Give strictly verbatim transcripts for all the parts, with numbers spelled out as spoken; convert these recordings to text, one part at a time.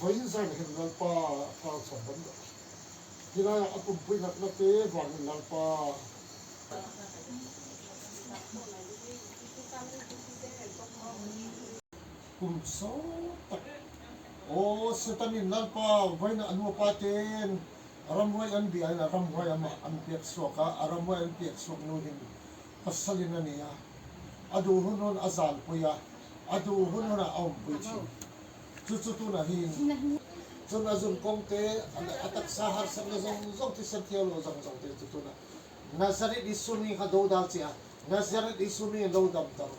Vainzan hin lalpa, pa sambanda. Hila akum pui nak na te vang lalpa. Kum so tak. O Setani lalpa vaina anu paten. Aram wai an bi an aram wai ama an piak suaka, aram wai an piak suak no hin. Pasalina niya. Adu hun hun azal puya. Adu hun hun a aum pui chin. Chuchu tu na hin. Chun azun kong te, atak sahar sang na zong zong te san tiaw lo zong zong te chuchu na. Nazareth Isu ni kha do dal chia. Nazareth Isu ni lo dam dam.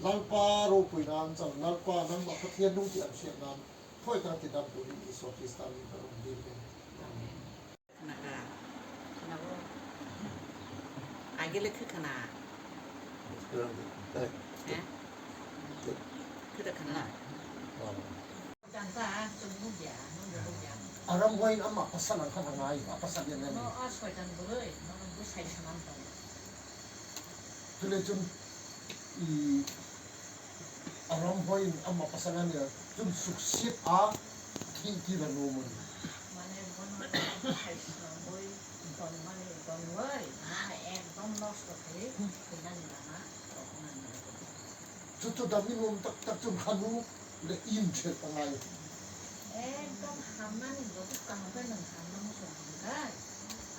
Lalpa ro pui nan chang, lalpa nang ma Pathian nung ti am sian nan. Thoi ta ti dam tu ni Isu Krista ni dam di ni. Amen. Khwnaka. Khwnabo. Agele khe khwna. Khwna. Eh? Khwda khwna. Aram wai ama pasan ang khana ngai, apa sabian ngai. No, ah, soitan bwrwi, no, no, bwsai saman tong. Tule chun, i, aram wai ama pasan ang ya, chun suksip a, ki, ki ra no mun. Mane, bono bwsai saman boi, don mani, don wai, mane ekdom nosto khai, khinani lama, rok mani. Chuchu dami mum tak tak chun khanu le in che pangai. Ekdom hamnani joto kaham khe nwng hamnani song hwnkhai.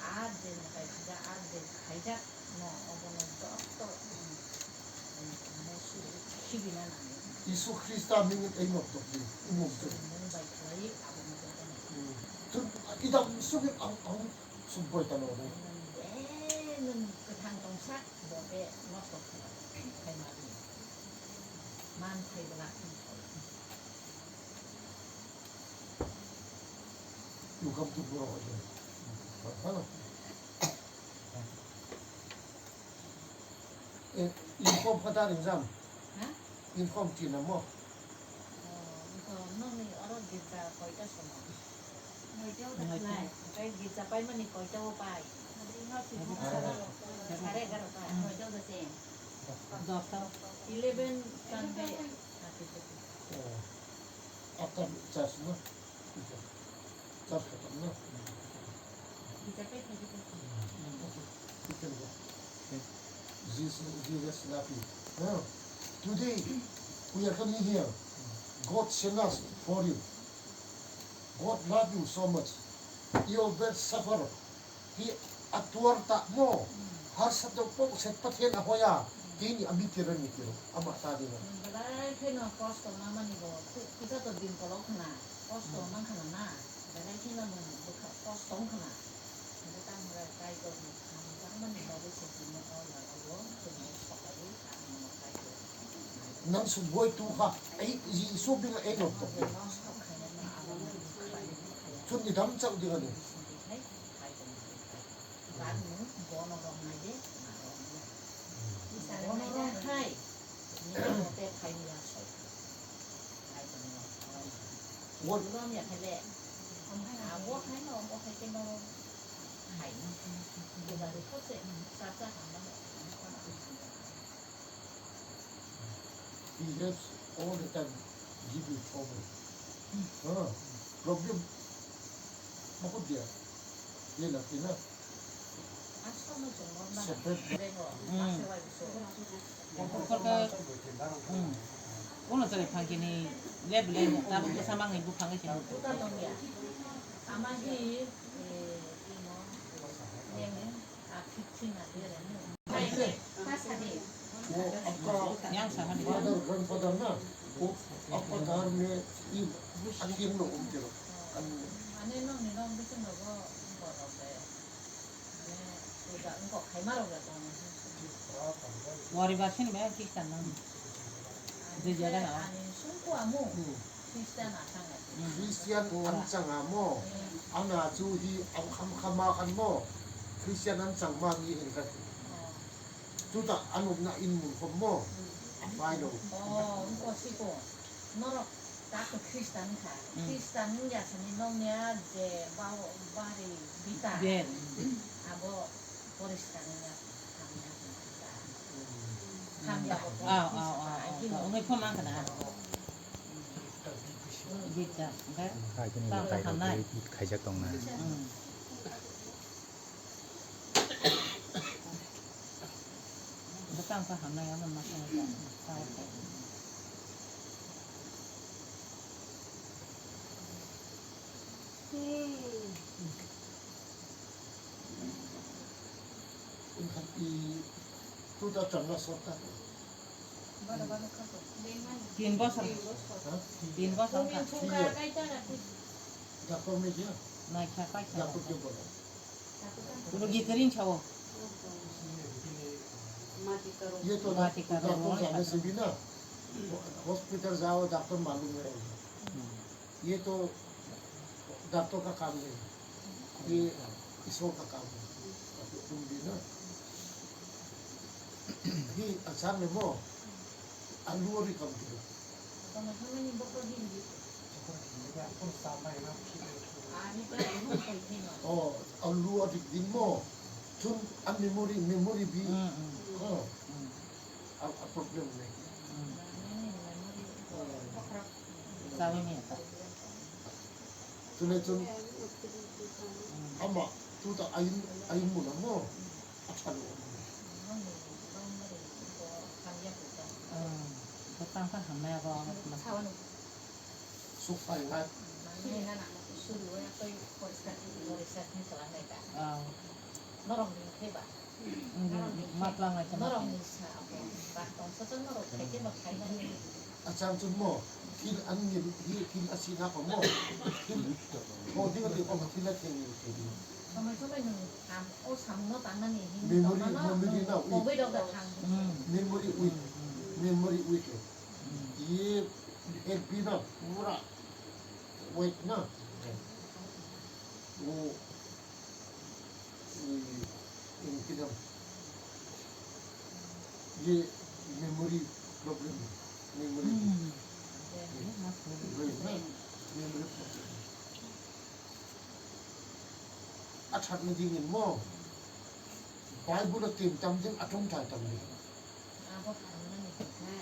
Ar je mwtai khaijak, ar je khaijak no obono joto, mm, mm, mane su-, sibina nangnai. Isu Khrista ming ei nok dok ni, imum dok. Mung bai khlai abono joto no. Hmm. Chun idam sugin ang, ang subboi tano. Eh, nwng kwthang tongsa. Bo khe nosto khaima di. Man khai bwla. Welcome to Borok Audio. Hano. Eh, uniform kata ringjam. Ha? Uniform tinamo. Oh, nokni oro girja koita somo? Noita o da khlai. Okai girja paimani koita o pai? Sare egarota. Noita o da se. Dosta. Eleven Sunday. Oh. After church, no? Church khatam, no? Girja pai khaidi pai. Jesus, Jesus love you. Huh? Today, we are coming here. God send us for you. God love you so much. You will suffer. He atuar ta mo. Har sabda pok set pathen ahoya. Tini ami tiran ni tiro. Ama ta dina. Belai kheno kosto mamani bo. Kisa to din kolok na. Kosto mang khana na. Belai kheno nung bukha kosto khana. Bukha mura kai to. Nang sum boi tu kha, ai, i, i sum bing ai nok tok. Chun ni dam chak ding ani. What? He has all the time give you trouble. Huh? Problem. Makut dia. Dia nak kena. Separate. Hmm. Uno sari phangkini level tabuk bwsa mangni buphang khe. Ama hi, eh, imo, neng, ah, fifteen na dere. Wo akka yang sana ni. Father, grandfather na, wo akka dar me i akhir no um kero. Ane nong ni nong bising rogo borok de. Ane puja engko khaima rok ya tong. Wari basini me Christian nang. Je jaga na. Ani sungku amu. Hmm. Christian asang ya. Hmm. Christian pura. Amchang amo. Hmm. Ana chu hi am kham khama khan mo. Christian amchang ma mi hin ka. Oh. Tuta anupna in mun khom mo. Hmm. Apai lo. Oh, engko siko. Norok Tato Khristan kha. Hmm. Khristan wngya sani nokni a je bao-, bari bitar. Ber. Abo poriskar wngya hamya wngkha. Hamya bo Ah, ah, ah, ah, ah. Wngwi pho mankha na. Bitar, okay? Hai khe ni Tamo lokai rok hamnai. Khaijak tongna. Hmm. Bwtang khe hamnai, amo ma khe nai ta, ta khe. Wngkha i tuta changna sota. Tin bosor. Ha? Tin bosor wngkha. Doctor ni dia? Naikha paikha. Doctor ke bola? Rugi kwrwi sao. Ye to Mati karo. Doctor jane se bhi na. Hospital jao, doctor malum hai. Hmm. Ye to doctor ka kaam nahi. Ye Ishwar ka kaam hai. Tum bhi na. Hi, acha ne mo. Alu ori kam kiro. Oh, alu adik din mo. Chun a memory, memory bi. Hmm, hmm. Oh. Hmm. A, a problem ne. Hmm. Sawi mi ta. Chun e chun. Hmm. Ama, tu ta ayin, ayin mo na mo. Acha lo. Hmm. Bwtang khe hamnai abo. Suk pai nai. Mane nana suru ya koi poriskar, poriskar ni kala nai ta. Ah. Norok ni khe ba. Hmm, norok ni ma khe, tlang nai khe ma norok khe. Ni sa abo. Ba tong sa sa norok khai khe ba khai nai. Achang chun mo, feel an ni, hi feel a si na ko mo. Feel ko di ko di ko feel a thing ni. Samai samai nung ham o samung no tang nani hin. Memory, tong mano, memory nung na weak. Koboi dok da thang. Hmm. Memory weak. Hmm. Memory weak. Hmm. Ye ek bhi na pura weak na. Wo, mm, mm, kidam. Ye memory problem, memory. Hmm. Memory na, memory problem. Athak ni ding mo, Bible a tim tam ding, atum thai tam ding. Abo khamnani hwnkhe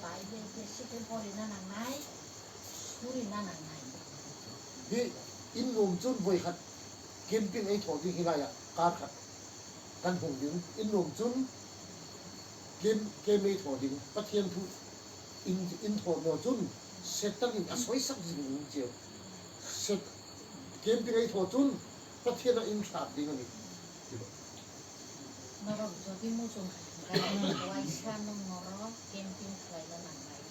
Bible khe sikhe porina nangnai, surina nangnai. Hi, in nom chun boi khat camping ai thodi hilaya kar khat kan hung ding, in nom chun camp, camp ai thodi Pathian thu in, in thor no chun Satan in asoi sak jing ding che. Set, camping ai thor chun Pathian a in thar ding ani. Norok jodi muchung hai hwnkhe, waisa nwng norok camping khlaina nangnai.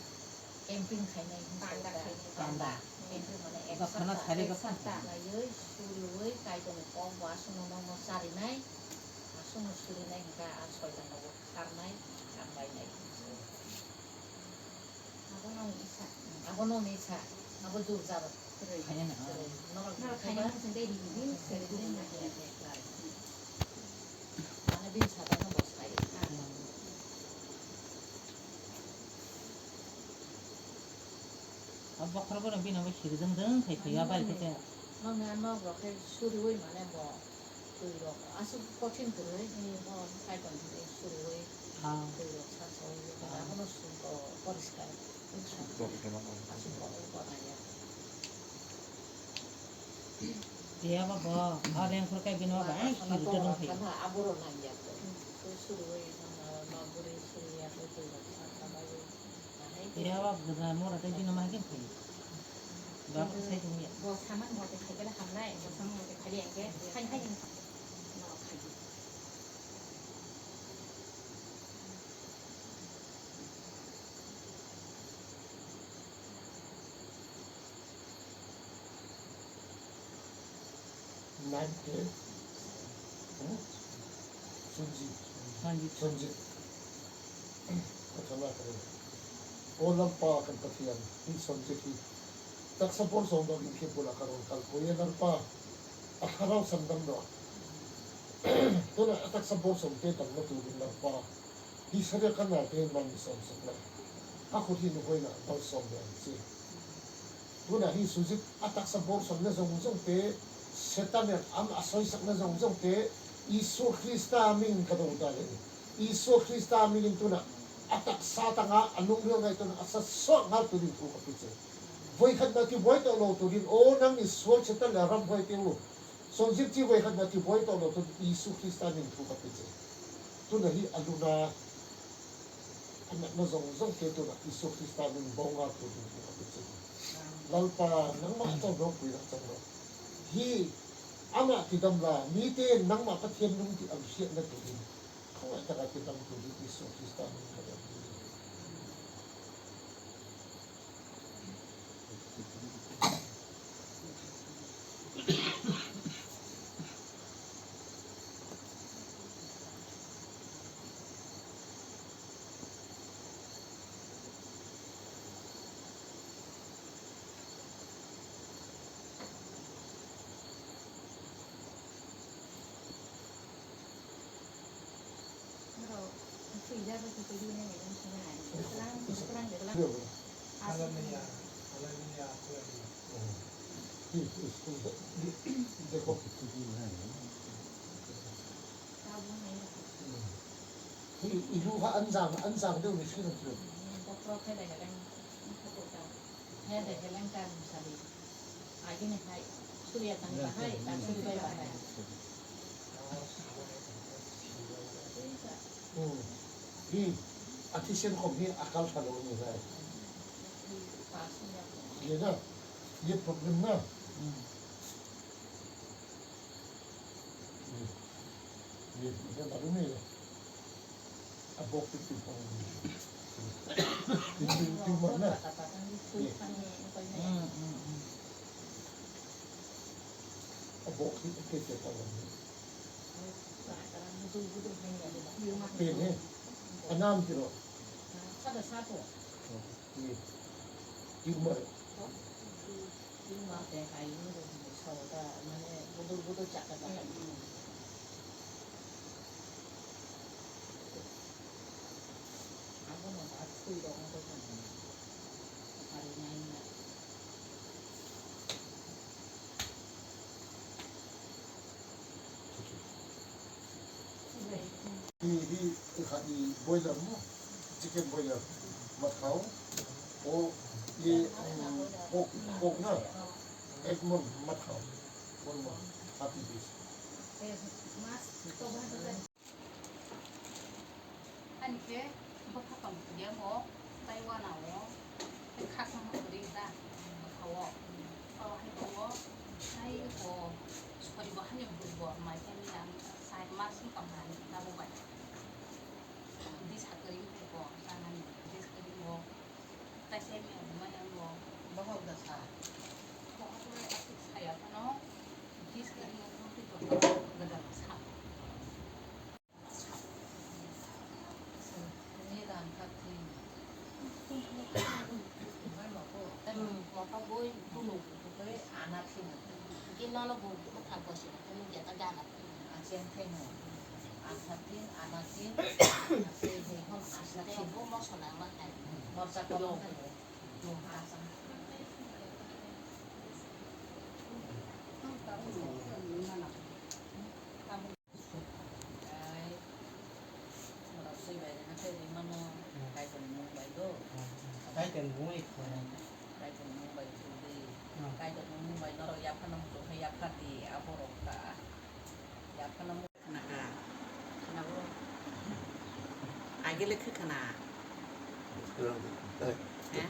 Camping khainai hwnkhe panda khainai, panda. Panda. Camping mane ek sapta, ek sapta laiwi suriui Kaitorni kok bo aswkno nokno charinai, aswkno surinai hwnkhe a soitan rokbo kharnai, kharbainai. Abono wngwi sa. Abono wngwi sa. Abo jur jaro. Kwrwi. Khaina na. Kwrwi. Norok norok khaina khaina muchung tei rigi di, seri di, na ya de, lai. Mane bini saka no bo sai. Abo bokhorok bono bini abo siri dwng dwng khai thwi ya bai khe. Nokni a nok rok khe suriui mane bo. Twi rok aswk kothin kwrwi, ni bo kaitor ni suriui Ah. twi rok sasaui, Ah. abono suk, o, poriskar. Suk tok khe ma kok. Aswk kok, o, kok nangya. Iya ba bo, a reng phur kai bini ba, ba, eh, sono kiri to terung rok khai. Kha, aboro nangya. Suriui, no, no, buri suriui, twi rok sasaui. Yawa guna mora tei bini ma higin thai. Bap sai thung ya. Bo saman bo tei khai khe hamnai, bo saman bo tei khai ya khe khai khai. Nine ten, hmm? Sanjit. Sanjit. Sanjit. Kachana kare. O Lalpa kan Pathian, hi Sanjit hi. Taksa bor song dog in khe bula karong kal koye Lalpa. Aharau sandam do. Tona taksa bor song te dang na tu Lalpa. Di sare kana te man som sokna. Aku hi no koina dal som ya si. Tuna hi sujik ataksa bor sokna jong jong te, Setanen am asoi sakna jong jong te, Isu Khrista aming kadau dale. Isu Khrista aming tuna ataksa tanga alung rio ngai tuna asa sok ngal turin thu kapiche. Boi khat mati boi to lo turin o nang ni sol Setan le ram boi te u. Songjip chi boi khat mati boi to lo turin Isu Khrista aming thu kapiche. Tuna hi aluna Anak no jong jong khe tuna Isu Khrista ni bonga tuni khe khe chini. Lalpa nangma chong rok pui rak chong rok. Hi ama kidam la mi te nangma pathian nung ti ang siat na tuni. Khawai ta ka kidam tuni Isu Khrista ni khe. Hallelujah, hallelujah, hallelujah. Hi, ilu ha anjang, anjang deu ni sino tu. He de heleng kan sali. Agini hai, Surya tang bahai, tak Surya bahai. Hmm. Hi, ati sen kom hi akal thalo ni hai. Ye na, ye problem na. Hmm. Ye, ye, ye, ye, ye. Abok tu tu pang. Tu, tu, tu mana? Ye. Abok tu tu tu pang. Pene. Anam kiro. Sada satu. Ye. Tumor. Tumor te kai ni sota mane budul budul chaka chaka. Abo no ba thui rok no koi tong. Ari nai na. Hi, hi, hi, boiler mo, chicken boiler, mathao, o, ye, um, pork, pork na, ek mon, mathao, one mon, thirty piece. Ani khe bwkha tong phuru ya bo Taiwan o, tei khasang phuru da bwkha o. O hai bo o, tei bo sori bo hani bwrwi bo mai khe mia sai mas wng tong kha ani tabuk bai. Di sakri bo tanani di sakri bo. Taisai miyang maya bo bohok da sa. Bohok le aswk saya phano, dis khe mung mung twi tongo gwdal sa. Ni ran kha thwi. Bai moko, tei moko boi bumung twi ana thwi. Ki nono bo bwkha bosi, ni jeta gana. Acheng thengno. Asatin, anatin, asei hei hon asatin. Bo moso nangma khai. Morsa kolong khai. Asang. Ai. Morok twi bai rwna khe rwmano. Kaitor mung bai do. Kaitor mung bai khwna. Kaitor mung bai khwdi. Kaitor mung bai norok yaphano muchung khe yaphardi. Aborok ta yaphano. Khwnakha. Khwnabo. Agele khe khwna. Khwnabo. He?